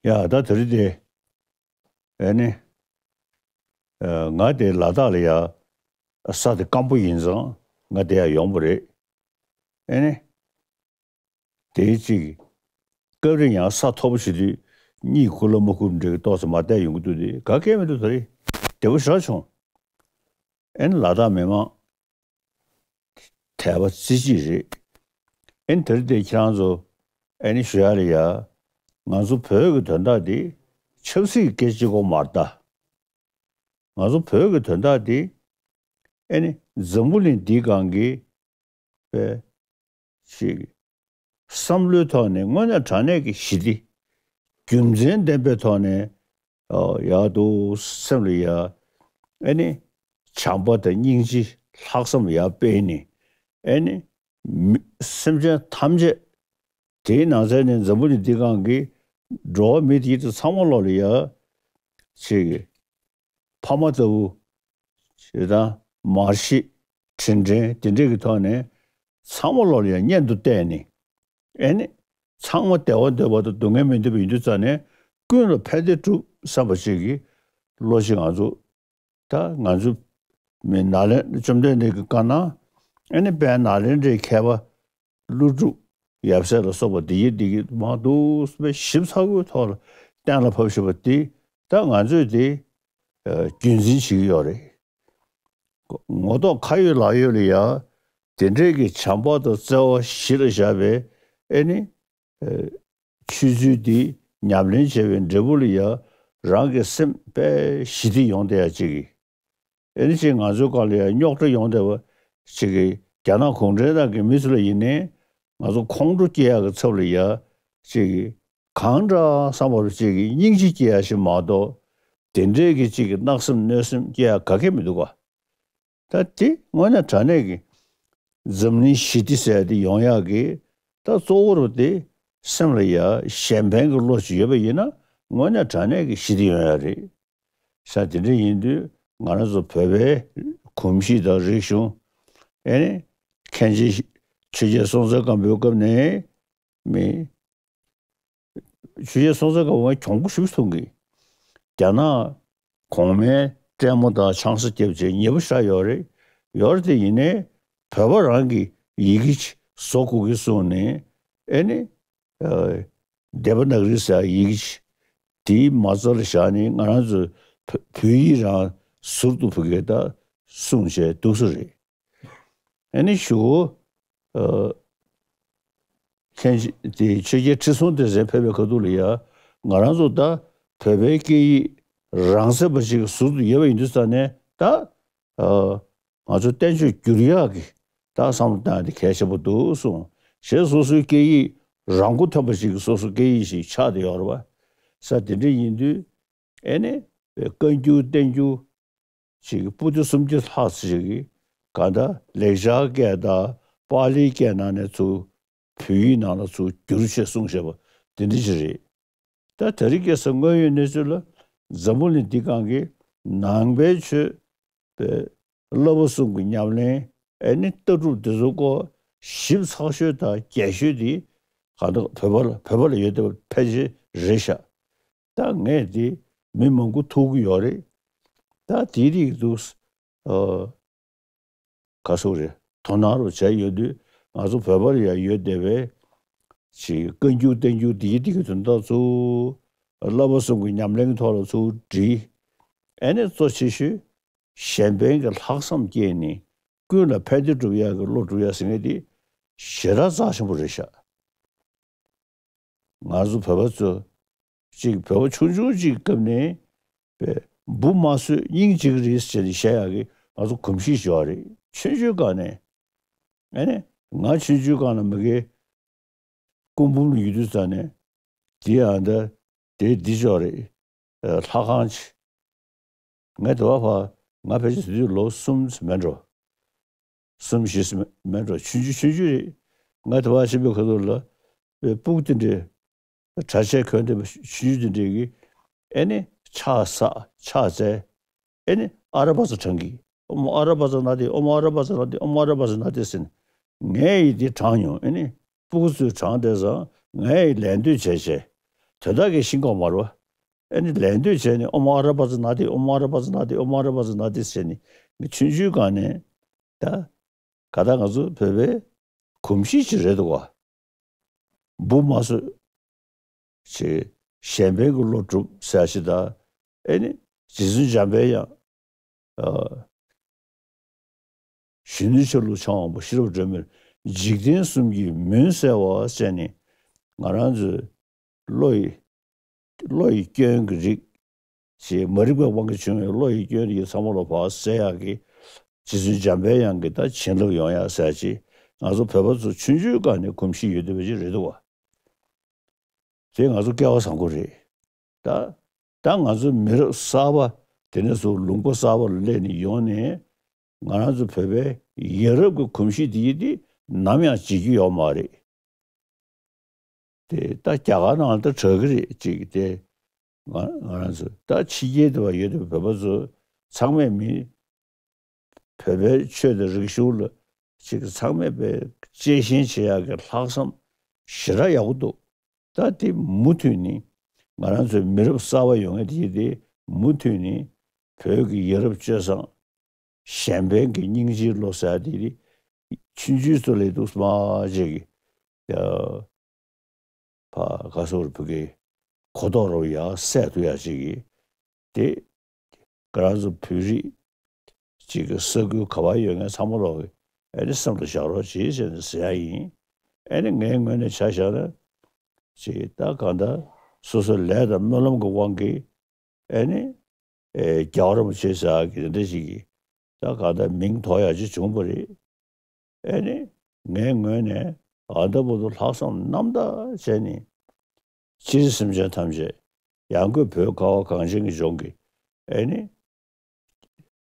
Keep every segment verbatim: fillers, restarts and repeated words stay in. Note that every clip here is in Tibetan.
ཡ་ད་དེ་རིང་དེ། ཨེ་ནི། ཨ། ང་དེ་ལ་དྭགས་ལ་ཡ་ས་དེ་སྐམ་པོ་ཡིན་ཙང་ང་དེ་ཡ་ཡོང་པ་རེད། ཨེ་ནི། དེའི་གཅིག་སྐབས་རེ་ཡང་ས་མཐོ་པོ་ཞིག་དུས་གཉིད་ཁུག་ལ་མ་ཁུག་འདྲ་གི་ཏོག་ཙམ་མ་བསྡད་ཡོང་གི་འདུག་དེ་ག་གེ་མི་འདུག་ད་རེད། བདེ་པོ་ཞེ་དྲག་བྱུང་། ཨེ་ནི་ལ་དྭགས་མི་མང་དད་པ་རྩེ་གཅིག་རེད། ཨེ་ནི་དེ་རིང་དེ་ཁྱེད་རང་ཚོ་ཨེ་ནི་ཞུ་ཡ་ལ་ཡ། ང་ཚོ་བོད་ཀྱི་དོན་དག་འདི་ཆབ་སྲིད་ཀྱི་སྐད་ཆ་གཅིག་པོ་མ་རེད་ད། ང་ཚོ་བོད་ཀྱི་དོན་དག་འདི་ཨེ་ནི་འཛམ་བུ་གླིང་འདིའི་སྒང་གི་པའི་ཞིག་བསམ་བློའི་ཐོག་ནས་དངོས་གནས་དྲང་གནས་ཀྱི་ཞི་བདེ། རྒྱུ་མཚན་ལྡན་པའི་ཐོག་ནས་ཨ་ཡག་འདུག་སེམས་ལ་ཡ། ཨེ་ནི་བྱམས་པ་དང་སྙིང་རྗེ་ལྷག་བསམ་ཡར་སྤེལ་ནས། ཨེ་ནི་མི་སེམས་ཅན་ཐམས་ཅད། དེའི་ནང་ཚན་ནས་འཛམ་བུ་གླིང་འདི་སྒང་གི་འགྲོ་བ་མི་དེ་ཚོ་ཚང་མ་ལོག་ལ་ཡ། ཅིག་ཕ་མ་ལྟ་བུ། ཞེ་དྲག་མར་ཤེས་དྲིན་དྲན་དེ་འདྲས་ཀྱི་ཐོག་ནས་ཚང་མ་ལོག་ལ་ཡ་གཉེན་དུ་བལྟས་ནས། ཨེ་ནི་ཚང་མ་བདེ་བ་འདོད་པ་དང་སྡུག་བསྔལ་མི་འདོད་པ་ཡིན་དུས་ཙང་ནས་ཀུན་ལ་ཕན་བདེ་སྒྲུབ་བསམ་པ་ཅིག་གི་བློ་ཅིག་ང་ཚོ། ད་ང་ཚོ་མི་ནཱ་ལེནྡྲ་བཅོམ་ལྡན་འདས་ཀྱི་བཀའ་གནང་། ཨེ་ནི་དཔལ་ནཱ་ལེནྡྲའི་མཁས་པ་ཀླུ་སྒྲུབ་ཡབ་སྲས་ལ་སོགས་པ་འདི་ཡི་འདི་གི་མང་དུ་སྤེལ་ཞིབ་ཚགས་པོའི་ཐོག་ལ་གཏན་ལ་ཕབ་བཞག་པ་འདི་ད་ང་ཚོས་དེ་རྒྱུན་འཛིན་བྱེད་ཀྱི་ཡོད་རེད། ངོ་ཐོག་ཁ་ཡོད་ལག་ཡོད་ལ་ཡ་དེ་འདྲས་ཀྱི་བྱམས་པ་དང་བརྩེ་བ་གཞི་ལ་བཞག་པའི་ཨེ་ནི། ཨེ། ཆོས་ཚུལ་འདི་ཉམས་ལེན་བྱས་པའི་འབྲས་བུ་ལ་ཡ་རང་གི་སེམས་དཔེ་ཞི་བདེ་ཡོང་བསྡད་ཡ་ཅིག་གི། ཨེ་ནི་ཅིག་ང་ཚོའི་སྒང་ལ་ཡ་རྙོག་དྲ་ཡོང་བསྡད་པ་ཅིག་གི་རྒྱ་ནག་གུང་ཁྲན་ཏང་གི་མི་ཚོ་ལ་ཡིན་ནའི་ང་ཚོ་ཁོང་ཁྲོ་སྐྱེ་ཡ་གི་ཚབ་ལ་ཡ་ཅིག་གི་གང་འདྲ་བསམ་པ་ཅིག་གི་སྙིང་རྗེ་སྐྱེ་ཡ་ཞིག་མ་གཏོགས་དེ་འདྲས་ཀྱི་ཅིག་གི་གནག་སེམས་གནོད་སེམས་སྐྱེ་ཡ་ག་གེ་མི་འདུག་ག། ད་དེ་དངོས་གནས་དྲང་གནས་ཀྱི་འཛམ་གླིང་ཞི་བདེ་ཟེར་དེ་ཡོང་ཡག་གི་ད་གཙོ་བོ་རུ་དེ་སེམས་ལ་ཡ་གཞན་ཕན་གྱི་བློ་ཞིག་ཡོད་པ་ཡིན་ན་དངོས་གནས་དྲང་གནས་ཀྱི་ཞི་བདེ་ཡོང་ཡག་རེད། ས་དེ་འདྲ་ཡིན་དུས་ང་རང་ཚོ་བོད་པའི་གོམས་གཤིས་དང་རིག་གཞུང་། ཨེ་ནི་མཁན་ཆེན་ཆོས་རྒྱལ་སྲོང་བཙན་སྒམ་པོའི་སྐབས་ནས་མི། ཆོས་རྒྱལ་སྲོང་བཙན་སྒམ་པོ་ང་གྱོང་པོ་ཞེ་པོ་ཐུག་གི། རྒྱ་ནག་གོང་མའི་སྲས་མོ་དང་ཆང་ས་བརྒྱབ་བྱས་ཉེ་པོ་ཞེ་དྲག་ཡོད་རེད། ཡོད་རེད་དེ་ཡིན་ནའི་བོད་པ་རང་གི་ཡི་གེ་ཅིག་བཟོ་དགོས་ཀྱི་གསུངས་ནས། ཨེ་ནི། ཨ། དེ་བ་ན་ག་རི་ཟེར་ཡག་ཡི་གེ་ཅིག་དེའི་མ་རྩ་ལ་བཞག་ནས་ང་རང་ཚོས་བོད་བོད་ཡིག་རང་ཟུར་དུ་ཕུད་ཀྱི་ད་གསུངས་བྱས་འདུག་སེ་རེད། ཨ་ནི་གཞུག་གུ། ཨ། མཁན་ཆེན་དེ་ཆོས་རྒྱལ་ཁྲི་སྲོང་ལྡེ་བཙན་ཕེབས་པའི་ཁ་ཐུག་ལ་ཡ་ང་རང་ཚོ་ད་བོད་པའི་སྐད་ཡིག་རང་ཚད་པ་ཞིག་ཟུར་དུ་ཡོད་པ་ཡིན་དུས་ཙང་ནས་ད། ཨ། ང་ཚོ་བསྟན་བཅོས་བསྒྱུར་ཡག་གི་ད་བསམ་བློ་བཏང་ཡག་དེ་གལ་ཆེན་པོ་འདུག་གསུངས། གཞན་སོ་སོའི་སྐད་ཡིག་རང་མགོ་ཐོན་པ་ཞིག་གི་སོ་སོ་སྐད་ཡིག་ཞིག་ཆགས་བསྡད་ཡོད་རེད་པ། ས་དེ་འདྲ་ཡིན་དུས་ཨེ་ནི་བཀའ་འགྱུར་བསྟན་འགྱུར་ཅིག་པོ་ཏི་སུམ་བརྒྱ་ལྷག་ཙམ་ཞིག་གིས་གང་ལྟར་ལེགས་སྦྱར་སྐད་དང་པཱ་ལིའི་སྐད་ནང་ནས་ཚུར་བོད་ཡིག་ནང་ལ་ཚུར་བསྒྱུར་བྱས་གསུངས་བཞག་པ་དེ་འདྲ་ཅིག་རེད། ད་དེ་རིང་ཁ་སང་དངོས་ཡོད་གནས་ཚུལ་ལ་འཛམ་བུ་གླིང་འདི་སྒང་གི་ནང་པའི་ཆོས་པའི་བསླབ་པ་གསུམ་གྱི་ཉམས་ལེན། ཨེ་ནི་ལྟ་གྲུབ་འདི་ཚོའི་སྐོར་ཞིབ་ཚགས་ཤོས་དང་རྒྱས་ཤོས་དེ་གང་ལྟར་བོད་པ་ལ་བོད་པ་ལ་ཡོད་བསྡད་པ་ཕལ་ཆེར་རེད་ཤག་ད་ངས་དེ་མི་མང་པོ་ཐུག་གི་ཡོད་རེད། ད་དེའི་རིགས་འདུག་ཨ། ག་སོགས་རེད། དོ་སྣང་རུ་བྱས་ཡོད་དུས་ང་ཚོ་བོད་པར་ཡང་ཡོད་བསྡད་པའི་ཅིག་བཀའ་འགྱུར་བསྟན་འགྱུར་འདི་འདི་གི་དོན་དག་ཚུར་བསླབ་པ་གསུམ་གྱི་ཉམས་ལེན་གྱི་ཐོག་ལ་ཚུར་བྲིས། ཨེ་ནས་གཙོ་ཆེ་ཤོས་གཞན་ཕན་གྱི་ལྷག་བསམ་སྐྱེས་ནས་ཀུན་ལ་ཕན་བདེ་སྒྲུབ་ཡག་གི་བློ་སྒྲུབ་ཡག་ཟེར་མཁན་དེ་ཞེ་དྲག་རྩ་ཆེན་པོ་རེད་ཤག་ང་ཚོ་བོད་པ་ཚོ་གཅིག་བོད་པ་ཆུང་ཆུང་གཅིག་གི་སྐབས་ནས་བུ་མ་གསོད་སྙིང་རྗེ་གི་རེད་ཟེར་ནས་བཤད་ཡག་གི་ང་ཚོ་གོམས་གཤིས་ཤིག་ཡོད་རེད། ཆུང་ཆུང་སྒང་ནས། ཨ་ནི་ང་ཆུང་ཆུང་སྒང་ལ་མ་གི་སྐུ་འབུམ་ལ་ཡོད་དུས་ཙང་ནས་དེ་ཨ་ད་དེ་འདི་ཅོག་རེད། ལྷ་ཁང་ཆེ། ངས་དེ་བ་ཕ་ང་ཕལ་ཆེར་དེ་དུས་ལོ་གསུམ་ཙམ་མེད་འགྲོ། གསུམ་བཞི་ཙམ་མེད་འགྲོ། ཆུང་ཆུང་ཆུང་ཆུང་རེད། ང་དེ་བ་ཕྱིན་པའི་ཁ་ཐུག་ལ་སྤུ་གུ་དེ་འདྲའི་གྲྭ་ཆས་གོན་བསྡད་པ་ཆུང་ཆུང་དེ་འདྲའི་གི་ཨེ་ནི་ཕྱག་བསགས་ཕྱག་བཙལ། ཨེ་ནི་ཨ་ར་པ་ཙ་བགྲང་གི། ཨོཾ་ཨ་ར་པ་ཙ་ན་དྷཱིཿ་ཨོཾ་ཨ་ར་པ་ཙ་ན་དྷཱིཿ་ཨོཾ་ཨ་ར་པ་ཙ་ན་དྷཱིཿ་ཟེར་ནས་ངས་ཡི་དེ་བགྲང་མྱོང་། ཨེ་ནི་སྤུ་གུ་ཚོས་བགྲང་བསྡད་ཙང་ངས་ཡི་ལད་ཟློས་བྱས་བྱས། དོན་དག་གི་ཤིང་ཀོང་མ་རེད་བ། ཨ་ནི་ལན་ཟློས་བྱས་ནས་ཨོཾ་ཨ་ར་པ་ཙ་ན་དྷཱིཿ་ཨོཾ་ཨ་ར་པ་ཙ་ན་དྷཱིཿ་ཨོཾ་ཨ་ར་པ་ཙ་ན་དྷཱིཿ་ཟེར་ནས་ཆུང་ཆུང་སྒང་ནས་ད་ག་ད་ང་ཚོ་བོད་པའི་གོམས་གཤིས་ཅིག་རེད་འདུག་བ། འབུ་མ་གསོད། ཅེས་གཞན་ཕན་གྱི་བློ་སྒྲུབ་ཟེར་ཞིག་དང་། ཨེ་ནི་རྗེ་བཙུན་འཇམ་པའི་དབྱངས། ཨ། གཞོན་ནུའི་ཆ་ལུགས་འཆང་དབང་པོ་ཤེས་རབ་སྒྲོན་མེར། འཇིག་རྟེན་གསུམ་གྱི་མུན་བསལ་བ་ཟེར་ནས་ང་རང་ཚོའི་བློ་ཡི་བློ་ཡི་སྐྱོན་གྱི་རིགས། ཞེས་མ་རིག་པའི་དབང་གིས་བྱུང་བའི་བློ་ཡི་སྐྱོན་རིགས་ཚང་མ་ལ་བག་བསལ་ཡག་གི་རྗེ་བཙུན་འཇམ་པའི་དབྱངས་ཀྱི་ད་བྱིན་རླབས་ཡོང་ཡག་ཟེར་ཅིག་ང་ཚོ་བོད་པ་ཚོ་ཆུང་ཆུང་སྒང་ནས་གོམས་གཤིས་ཡོད་བསྡད་པ་ཅིག་རེད་འདུག་བ། དེ་ང་ཚོ་སྐལ་བ་བཟང་པོ་རེད། ད་ད་ང་ཚོ་མི་རབས་གསར་པ་དེ་ནས་བཟུང་ལུང་པ་གསར་པ་ལ་སླེབས་ནས་ཡོང་ནས་ང་རང་ཚོ་བོད་པའི་ཡ་རབས་ཀྱི་གོམས་གཤིས་དེ་ཡིན་དེ་ནམ་ཡང་བརྗེད་རྒྱུ་ཡོད་མ་རེད། དེ་ད་རྒྱ་གར་ནང་ལ་ད་གྲགས་ཀྱི་རེད་ཅིག་དེ། ང་ང་རང་ཚོ་ད་ཕྱི་རྒྱལ་དུ་བ་ཡོད་དུ་བོད་པ་ཚོ་ཚང་མས་མི་བོད་པའི་ཆོས་དང་རིག་གཞུང་ལ་ཅིག་ཚང་མས་པའི་གཅེས་ཞེན་བྱེད་ཡག་གི་ལྷག་བསམ་ཞེ་དྲག་ཡག་པོ་འདུག་ད་དེ་མུ་མཐུད་ནས་ང་རང་ཚོའི་མི་རབས་གསར་པ་ཡོང་མཁན་དེ་དེ་མུ་མཐུད་ནས་བོད་ཀྱི་ཡ་རབས་སྤྱོད་བཟང་། གཞན་ཕན་གྱི་སྙིང་རྗེའི་བློ་ཟེར་ཡ་དེ་རེད། ཆུང་ཆུང་ཚོ་ལས་འདུག་སྨྲ་བྱེད་ཀྱི། ཡ། ཕ་ག་སོགས་བོད་ཀྱི་གོ་རྟོགས་རོ་ཡ་སད་ཐུབ་ཡ་ཅིག་གི། དེ་ང་རང་ཚོ་བོད་རིགས་ཅིག་གི་ས་ཁུལ་ག་བ་ཡོད་མཁན་ཚང་མ་ལོག་གི་ཨེ་ནི་སེམས་ལ་བཞག་རོགས་གྱིས་ཟེར་ནས་ཟེར་ཡ་ཡིན། ཨེ་ནི་ངའི་ངོས་ནས་ཆ་བཞག་ན། ཅིག་ད་གང་ལྟར་སོ་སོའི་ལས་དང་སྨོན་ལམ་གྱི་དབང་གིས། ཨེ་ནི། ཨེ་རྒྱལ་བ་རིན་པོ་ཆེ་ཟེར་ཡག་གི་དེ་འདྲ་ཞིག་གིས་ད་གང་ལྟར་མིང་ཐོགས་ཡག་ཅིག་བྱུང་བ་རེད། ཨེ་ནི། ངའི་ངོས་ནས་ཨ་ད་བར་དུ་ལྷག་བསམ་རྣམ་དག་བྱས་ནས། སྤྱིར་སེམས་ཅན་ཐམས་ཅད་ཡང་སྒོས་བོད་ཁ་བ་གངས་ཅན་གྱི་ལྗོངས་ཀྱི་ཨེ་ནི།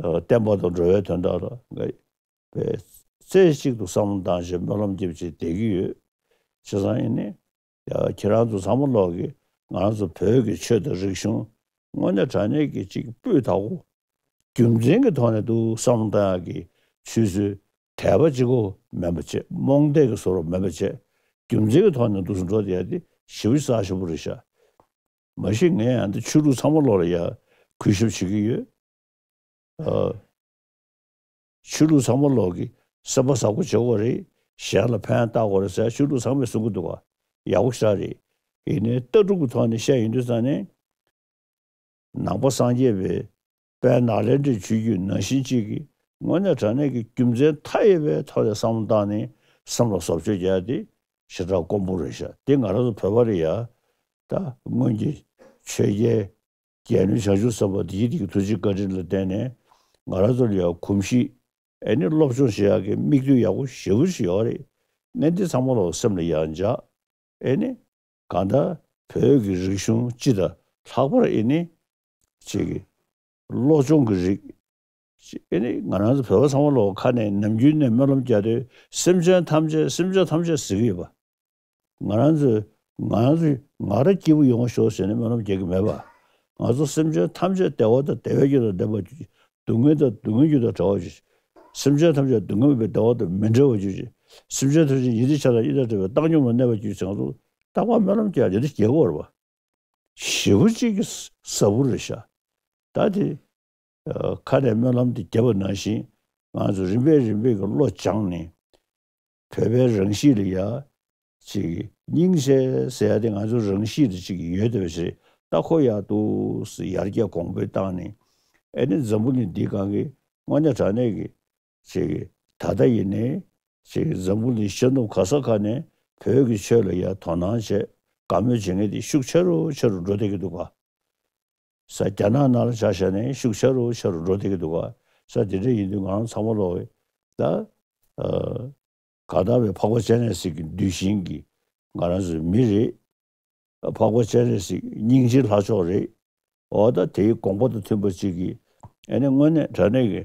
ཨ་བསྟན་པ་དང་འགྲོ་བའི་དོན་དག་ལ་ང་བས་རྩེ་གཅིག་ཏུ་བསམ་བློ་བཏང་བྱས་སྨོན་ལམ་རྒྱབ་བྱས་བསྡད་ཀྱི་ཡོད། བྱས་ཙང་ཨེ་ནི། ཡ་ཁྱེད་རང་ཚོ་ཚང་མ་ལོག་གིས་ང་རང་ཚོ་བོད་ཀྱི་ཆོས་དང་རིག་གཞུང་དངོས་གནས་དྲང་གནས་ཀྱི་གཅིག་སྤུས་དག་པོ། རྒྱུ་མཚན་གྱི་ཐོག་ནས་འདུག་བསམ་བློ་བཏང་ཡག་གི་ཆོས་ཚུལ་དད་པ་གཅིག་པོ་མིན་པ་བྱས། རྨོངས་དད་ཀྱི་བཟོ་འདྲ་མིན་པ་བྱས། རྒྱུ་མཚན་གྱི་ཐོག་ནས་འདུག་སེ་འགྲོ་བསྡད་ཡག་དེ་ཞེ་པོ་ཅིག་རྩ་ཆེན་པོ་རེད་ཤག་མ་གཞི་ངས་ཡང་འདི་ཆོས་ལུགས་ཚང་མ་ལོག་ལ་ཡ་གུས་ཞབས་བྱེད་ཀྱི་ཡོད། ཨ། ཆོས་ལུགས་ཚང་མ་ལོག་གི་སེམས་པ་བཟང་པོ་བྱེད་དགོས་རེད། གཞན་ལ་ཕན་བཏགས་དགོས་རེད་ཟེར་ཆོས་ལུགས་ཚང་མས་གསུང་གི་འདུག་ག་ཡག་པོ་ཞེ་དྲག་རེད། ཡིན་ནའི་ལྟ་གྲུབ་ཀྱི་ཐོག་ནས་བཤད་ཡོང་དུས་ཙང་ནས། ནང་པ་སངས་རྒྱས་པའི་དཔལ་ནཱ་ལེནྡྲའི་ཆོས་བརྒྱུད་ནང་བཞིན་གཅིག་གིས་དངོས་གནས་དྲང་གནས་ཀྱི་རྒྱུ་མཚན་མཐའ་ཡས་པའི་ཐོག་ནས་བསམ་བློ་བཏང་ནས་སེམས་ལ་བཟོ་བཅོས་རྒྱག་ཡ་དེ་ཞེ་དྲག་དཀོན་པོ་རེད་ཤག་དེ་ང་རང་ཚོ་བོད་པ་རེད་ཡ། ད་སྔོན་གྱི་ཆོས་རྒྱལ། རྒྱལ་བློན་བྱང་ཆུབ་སེམས་དཔའ་དེ་ཡི་དེ་གི་ཐུགས་རྗེ་བཀའ་དྲིན་ལ་བརྟེན་ནས་ང་རང་ཚོ་ལ་ཡང་གོམས་གཤིས་ཨེ་ནི་སློབ་སྦྱོང་བྱེད་ཡག་གི་མིག་ལྟོས་ཡག་པོ་ཞེ་པོ་ཞིག་ཡོད་རེད། ཨེ་འདི་ཚང་མ་ལོག་སེམས་ལ་ཡང་འཇགས། ཨེ་ནི་གང་ལྟར་བོད་ཀྱི་རིག་གཞུང་སྤྱི་དང་ལྷག་པར་ཨེ་ནི་ཅིག་གི་བློ་སྦྱོང་གི་རིགས། ཅིག་ཨེ་ནི་ང་རང་ཚོ་བོད་པ་ཚང་མ་ལོག་ཁ་ནས་ནམ་རྒྱུན་ནས་སྨོན་ལམ་རྒྱག་དུས་སེམས་ཅན་ཐམས་ཅད་སེམས་ཅན་ཐམས་ཅད་ཟེར་གྱི་ཡོད་པ། ང་རང་ཚོས་ང་རང་ཚོས་ང་རང་སྐྱིད་པོ་ཡོང་ཤོག་ཟེར་ནས་སྨོན་ལམ་རྒྱག་གི་མེད་པ། ང་ཚོ་སེམས་ཅན་ཐམས་ཅད་བདེ་བ་དང་བདེ་བའི་རྒྱུ་དང་ལྡན་པ་གྱུར་ཅིག་སྡུག་བསྔལ་དང་སྡུག་བསྔལ་རྒྱུ་དང་བྲལ་བ་གྱུར་ཅིག་སེམས་ཅན་ཐམས་ཅད་སྡུག་བསྔལ་མེད་པའི་བདེ་བ་དང་མི་འབྲལ་བ་གྱུར་ཅིག་སེམས་ཅན་ཐམས་ཅད་ཡིད་བདེ་ཆགས་སྡང་གཉིས་དང་བྲལ་བའི་བཏང་སྙོམས་ལ་གནས་པ་གྱུར་ཅིག་ང་ཚོ་རྟག་པར་སྨོན་ལམ་རྒྱག་དེ་འདྲ་རྒྱག་དགོས་རེད་པ། ཞེ་པོ་ཅིག་གི་ཟབ་པོ་རེད་ཤག་ད་དེ། ཨ། ཁ་ནས་སྨོན་ལམ་དེ་བརྒྱབ་པ་ནང་བཞིན་ང་ཚོ་རིམ་པས་རིམ་པས་ཀྱི་བློ་སྦྱངས་ནས་བོད་པའི་རང་གཤིས་ལ་ཡ་ཅིག་སྙིང་རྗེ་ཟེར་ཡ་དེ་ང་ཚོ་རང་གཤིས་ལ་ཅིག་ཡོད་བསྡད་པ་ཞིག་རེད། ད་ཁོ་ཡག་འདུག་ཟེར་ཡར་རྒྱས་གོང་འཕེལ་བཏང་ནས་ཨེ་ནི་འཛམ་བུ་གླིང་འདིའི་སྒང་གི་དངོས་གནས་དྲང་གནས་ཀྱི་ཅིག་ད་ལྟ་ཡིན་ནའི་ཅིག་འཛམ་བུ་གླིང་ཤར་ནུབ་ག་ས་ག་ནས་བོད་ཀྱི་ཆོས་ལ་ཡ་དོ་སྣང་བྱས་དགའ་མོས་བྱེད་མཁན་དེ་ཤུགས་ཆེ་རུ་ཆེ་རུ་འགྲོ་བསྡད་ཀྱི་འདུག་ག་ས་རྒྱ་ནག་ནང་ལ་ཆ་བཞག་ནས་ཤུགས་ཆེ་རུ་ཆེ་རུ་འགྲོ་བསྡད་ཀྱི་འདུག་ག་ས་དེ་འདྲ་ཡིན་དུས་ང་རང་ཚང་མ་ལོག་གི་ད། ཨ། གང་ལྟར་བའི་འཕགས་པ་སྤྱན་རས་གཟིགས་ཀྱི་གདུལ་ཞིང་གི་ང་རང་ཚོའི་མི་རེད། འཕགས་པ་སྤྱན་རས་གཟིགས་སྙིང་རྗེའི་ལྷ་མཆོག་རེད། འོ་ད་དེའི་དགོངས་པ་དང་མཐུན་པ་ཅིག་གིས་ཨེ་ནི་དངོས་གནས་དྲང་གནས་ཀྱི་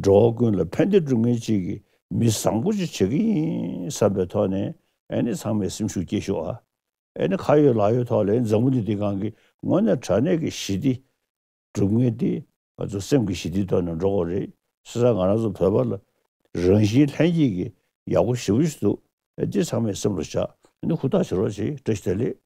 འགྲོ་བ་ཀུན་ལ་ཕན་བདེ་སྒྲུབ་མཁན་ཅིག་གི་མི་བཟང་པོ་ཅིག་བྱེད་ཀྱི་ཡིན་བསམ་པའི་ཐོག་ནས་ཨེ་ནི་ཚང་མས་སེམས་ཤུགས་སྐྱེད་ཤོག་ཨ། ཨེ་ནི་ཁ་ཡོད་ལག་ཡོད་ཐོག་ལ་འཛམ་བུ་གླིང་འདི་སྒང་གི་དངོས་གནས་དྲང་གནས་ཀྱི་ཞི་བདེ་སྒྲུབ་མཁན་དེ་ང་ཚོ་སེམས་ཀྱི་ཞི་བདེའི་ཐོག་ནས་འགྲོ་དགོས་རེད། བྱས་ཙང་ང་རང་ཚོ་བོད་པ་ལ་རང་བཞིན་ལྷན་སྐྱེས་ཀྱི་ཡག་པོ་ཞེ་པོ་ཞིག་འདུག་ཨེ་འདི་ཚང་མས་སེམས་ལ་བཞག་ཨེ་ནི་ཧུར་ཐག་བྱེད་རོགས་བྱེད། བཀྲ་ཤིས་བདེ་ལེགས།